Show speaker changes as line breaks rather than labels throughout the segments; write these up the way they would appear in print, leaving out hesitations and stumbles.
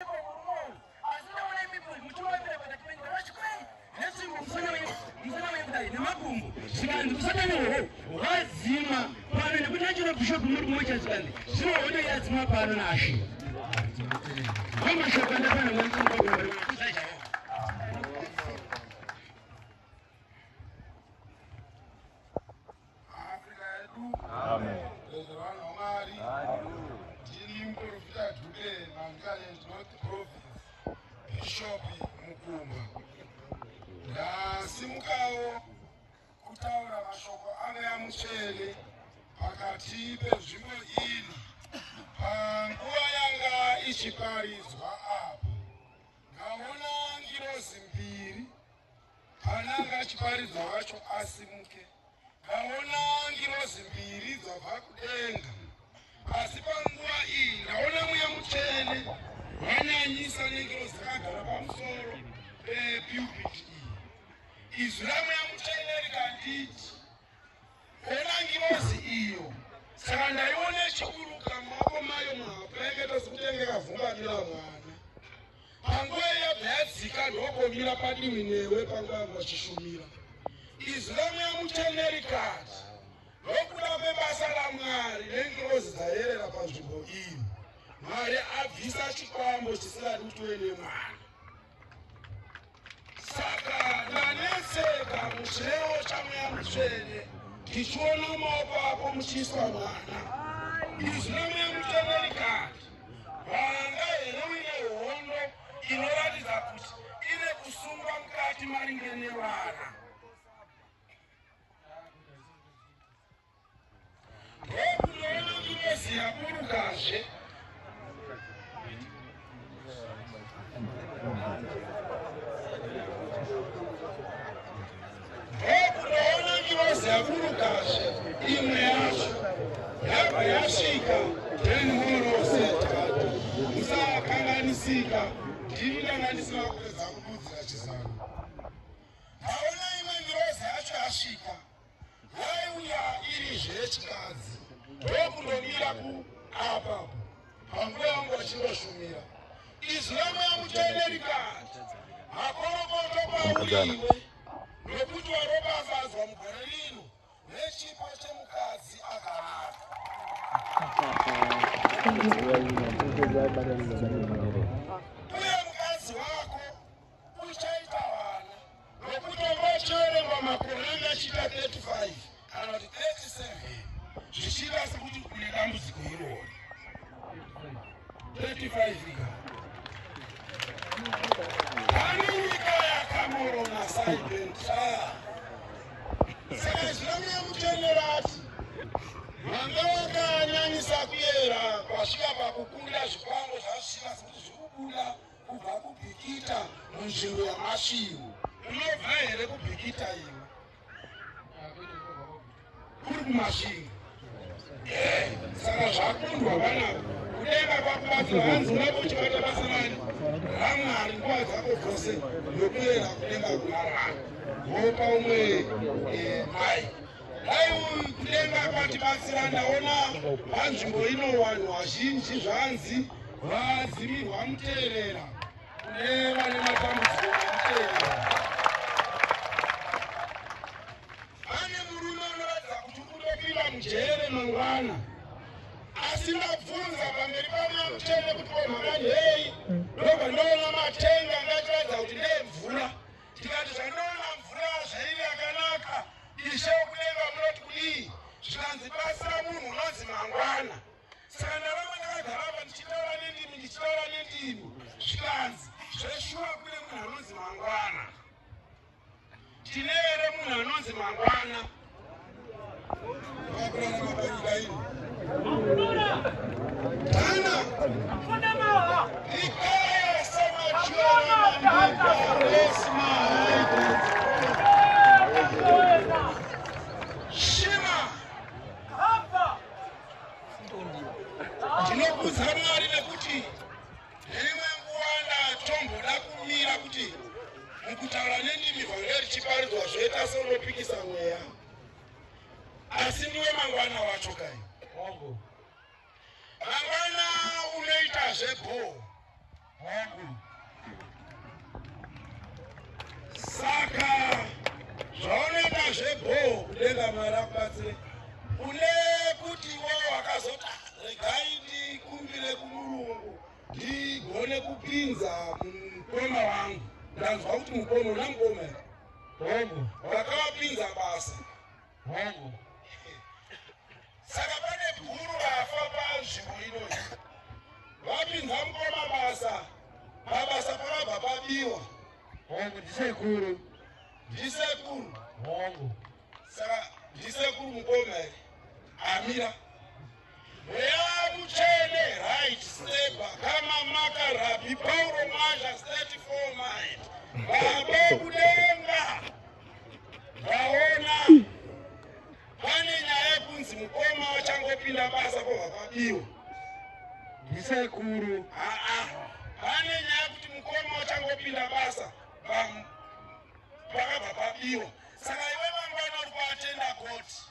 Asi ndaona imi muchivaambira pakati penyu vasvikei netsvimbo musana wenyu, musana wenyu kudai nemakumbo. Zvikanzi usatani hwohwo hwadzimwa pano nekuti nachero bishop muri kumwe chete. Zvikanzi zvino hondo yadzimwa pano nashe. Kwamashoko andafana mwari.
Afrika yedu. Amen. Vanhu vaMwari. Ndini muprofita Dube, Manicaland North Province, Bishop Mukumba. Ndasimukawo kutaura mashoko aMweya Mutsvene pakati penzvimbo ino. Panguva yanga ichiparidzwa apo, ndaona ngirozi mbiri. Pana anga achiparidza wacho asimuke. Ndaona ngirozi mbiri dzabva kudenga. Asi panguva iyi ndaona Mweya Mutsvene wanyanyisa nengirozi dzakagara pamusoro pepulpit iyi. Izwi raMweya Mutsvene rikanditi, "Ona ngirozi iyo." Saka ndaiona ichiburuka, mumaoko mayo muhapwa yakaita sekuti yange yakavhungamira mwana. Panguva iyo yabva yadzika ndokumira padivi newe panguva yanga uchishumira. Izwi raMweya Mutsvene rikati, nokuda kwebasa raMwari nengirozi dzayerera panzvimbo iyi, Mwari abvisa chikwambo chisingadi kuti uve nemwana. Saka ndanetseka muchirevo chaMweya Mutsvene ndichiona maoko ako muchiiswa mwana. Izwi raMweya Mutsvene rikati, wanga here uine hondo inoratidza kuti ine kusungwa mukati maringe nevana? Ndokunoona ngirozi yaburukazve. Ndokunoona ngirozi yaburukazve, imwe yacho yabva yasvika. Tenhorose tatu, musakanganisika, ndini ndanga ndisina kupedza kududzira chizano. Ndaona imwe ngirozi yacho yasvika, yaiuya iri zvechikadzi, ndokundomira kuapapo panguva yangu vachindoshumira. Izwi raMweya Mutsvene rikati, makorokoto kwauriwe, nokuti waropafadzwa mugore rino nechipo chemukadzi akanaka. Uye mukadzi wako uchaita vana, nokuti wanga uchiverengwa makore anga achiita 35 kana kuti 37, zvichiita sekuti une dambudziko irori. 35 ika pane nyika yakamorona saidenta. Saka zvinomira mutenerati vanga wakanyanyisa kuyera kwasvika pakukunda zvikwambo zvazvichiita sekuti zviri kubuda kubva kuBhikita munzvimbo yaMasvingo. Unobva here kuBhikita iwe? Kuri kuMasvingo. Saka zvakundwa panapa, kudenga kwakubatsira. Hanzi unenge uchibata basa rani raMwari nguva dzako dzose nokuyera kudenga kuna Mwari. Vopa umwe mai. Dai kudenga kwatibatsira. Ndaona panzvimbo ino vanhu vazhinji zvanzi vadzimirwa muteerera kune vane matambudziko emuteerera. Pane murume unoratidza kuti kutopinda mujere mangwana, asi ndabvunza pamberi paMweya Mutsvene kuti komhaka ndei, ndobva ndaona matenga anga achiratidza kuti ndeemvura. Tikati, zvandoona mvura zvairi yakanaka, Ishe wekudenga munoti kudii? Zvikanzi, batsira munhu unonzi mangwana. Saka ndaramba ndakagara apa ndichitaura nendimi, ndichitaura nendimi. Zvikanzi, zveshuwa kune munhu anonzi mangwana. Tine here munhu anonzi mangwana vakurarama panyika ino? Tana ikaya samachiora mambukaresma shima. Ndinokudza Mwari nekuti neimwe nguva ndatomboda kumira kuti mukutaura nendimi vhangeri richiparidzwa zvoita seunopikisa mweya, asi ndiwe mangwana wacho kai. Mangwana unoita zvebhoo. Yekupinza mukoma wangu, ndanzwa kuti mukoma una mukoma here?
Hongu.
Wakavapinza basa?
Hongu.
Saka pane guru rafa panzvimbo inoyi. Vapinza mukoma basa, pabasa pakabva pabiwa.
Hongu, ndisekuru.
Ndisekuru?
Hongu.
Saka ndisekuru mukoma here amira? Mweya Mutsvene, right step kama maka Rabbi Paulo Mwazha 34 mind. Baba kudenga, vaona pane nyaya yekunzi mukoma wachangopinda basa pobva pabiwa.
Ndisekuru.
Aa, pane nyaya yekuti mukoma wachangopinda basa pakabva pabiwa. Saka iwe mangwana uri kuatenda koti,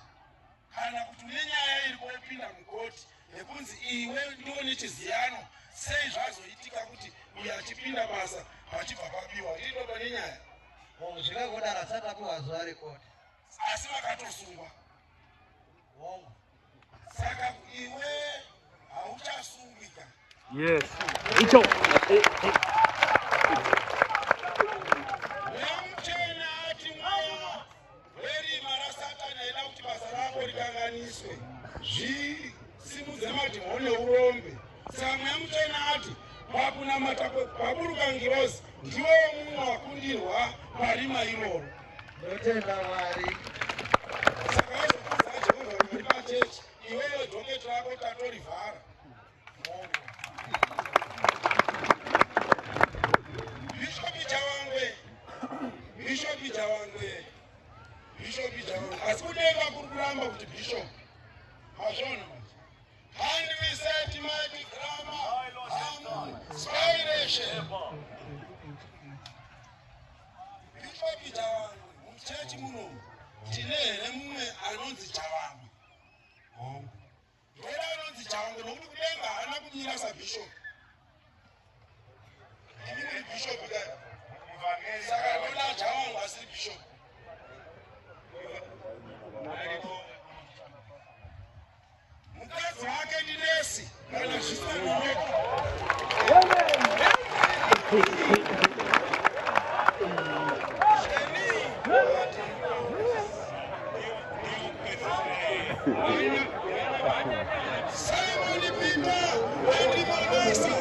kana kuti une nyaya iri kopinda mukoti yekunzi iwe ndiwo nechiziyano, sei zvazoitika kuti uyo achipinda basa pachibva pabiwa? Ndino pane nyaya.
Hongu, zvingangodaro, asati apiwa zuva rekoti.
Asi vakatosungwa?
Hongu.
Saka iwe hauchasungwika.
Yes. Icho.
Mweya Mutsvene ati mweya werima raSatani aida kuti basa rako rikanganiswe, zvisimudze madhimoni neurombe. Saka Mweya Mutsvene ati pakunamata paburuka ngirozi, ndiwo mumwe wakundirwa parima iroro.
Ndotenda Mwari.
Saka wazokudza Jehovha Mwari pachechi, iwewe docket rako tatorivhara.
Hongu.
Bhishopi Chawangwe, Bhishopi Chawangwe, Bhishopi Chawangwe, asi kudenga kuri kuramba kuti bhishopi mazvona manje. And we said, mighty grammar inspiration. Bhishopi Chawangwe, muchechi munomu tine here mumwe anonzi Chawangwe?
Hongu.
Ndoda anonzi Chawangwe, nokuti kudenga haana kumira sabhishopi. Imi muri bhishopi kai, saka ndoda Chawangwe asiri bhishopi. Mukadzi wake ndinesi, kana zvisina nonoka. Simon Peter and Manasa,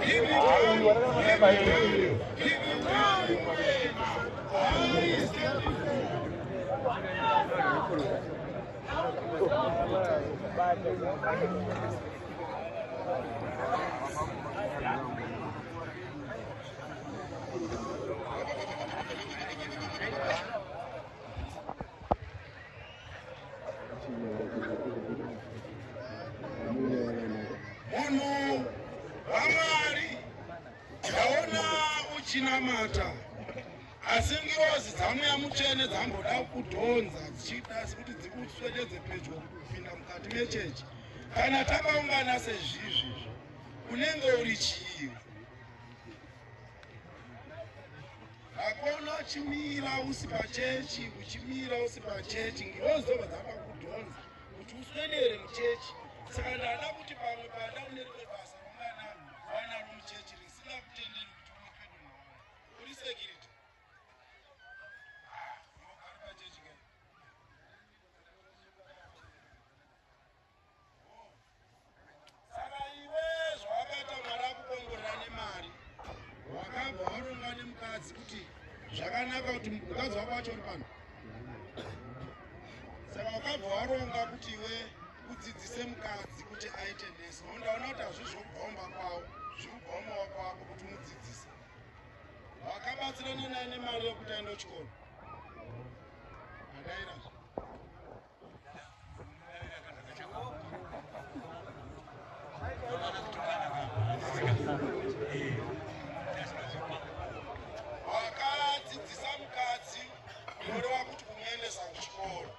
Give it time, give it time, give it time. I stand. Munhu waMwari, ndaona uchinamata, asi ngirozi dzaMweya Mutsvene dzamboda kudhonza dzichida kuti dzikuswededze pedyo kupinda mukati mechechi. Kana takaungana sezvizvi, unenge uri chiiwe? Hakona uchimira usi pachechi, uchimira usi pachechi, ngirozi dzobva dzada kudhonza kuti uswedere muchechi. Saka ndada kuti pamwe pada une rimwe basa raunganaro wanaro muchechi risingakutenderi kuti uve pedo nawo. Uri security? Ah, unogara pachechi ke. Oh. Saka iwe zvawakaita, Mwari akukomborera nemari, wakabva waronga nemukadzi kuti zvakanaka kuti mukadzi wako wacho uri pano. Saka wakabva waronga kuti iwe udzidzise mukadzi kuti aite nesi. Ndaona kuti hazvizvogomba kwavo, zviri kugomawo kwako kuti umudzidzise. Wakabatsirana naye nemari yekuti aende kuchikoro? Adairazve. Wakadzidzisa mukadzi, unoreva kuti kumuendesa kuchikoro,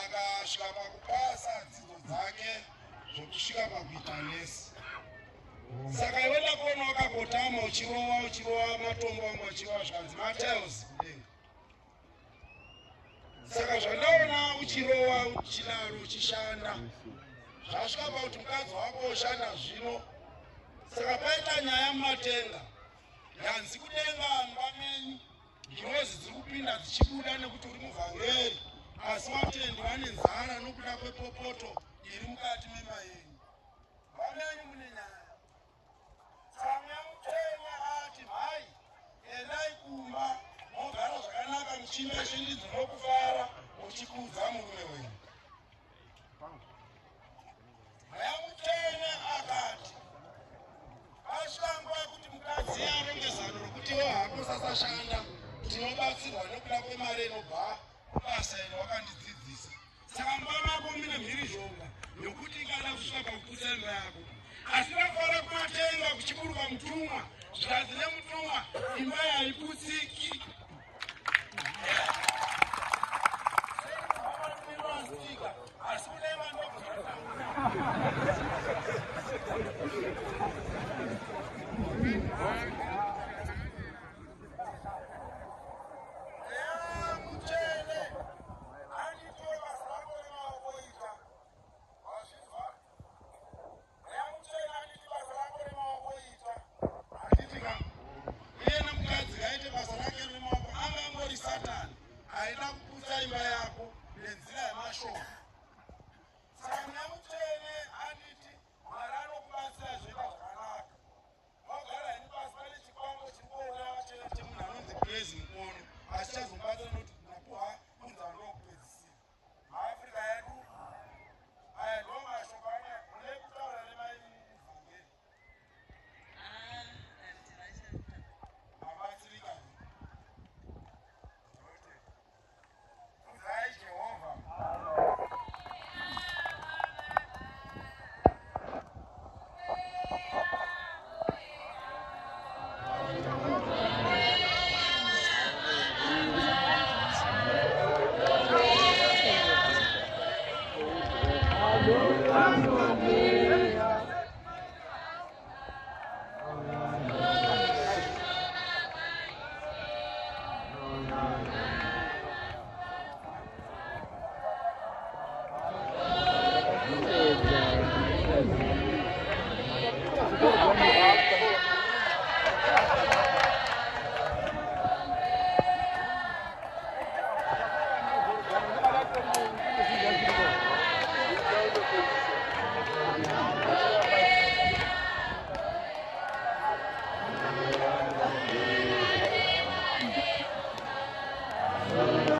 akasvika pakupasa dzidzo dzake zvokusvika pakuita nesi. Saka iwe ndakuona wakakotama uchirova, uchirova matombo angu, achirova, zvikanzi matiles kudenga. Saka zvandaona uchirova, uchidaro, uchishanda. Zvasvika pakuti mukadzi wako oshanda zvino. Saka paita nyaya mumatenga. Yanzi kudenga mumba menyu ngirozi dziri kupinda dzichibuda nekuti uri muvhangeri, asi vatendi vane nzara nokuda kwepopoto iri mukati memba yenyu. Mumba menyu mune nyaya. Saka Mweya Mutsvene ati, mhai, endai kumba mogara zvakanaka muchiimba shindidzo nokufara muchikudza murume wenyu. Mweya Mutsvene akati, pasvika nguva yekuti mukadzi aronge zano rokuti iwe hako usasashanda, tinobatsirwa nekuda kwemari inobva kubasa iro wakandidzidzisa. Saka mumba mako mune mhirizhonga yokuti ingada kusvika pakuputsa imba yako. Asi ndafara kumatenga kuchiburuka mutumwa, zvikanzi nemutumwa, imba haiputsiki. Asi kune vanhu.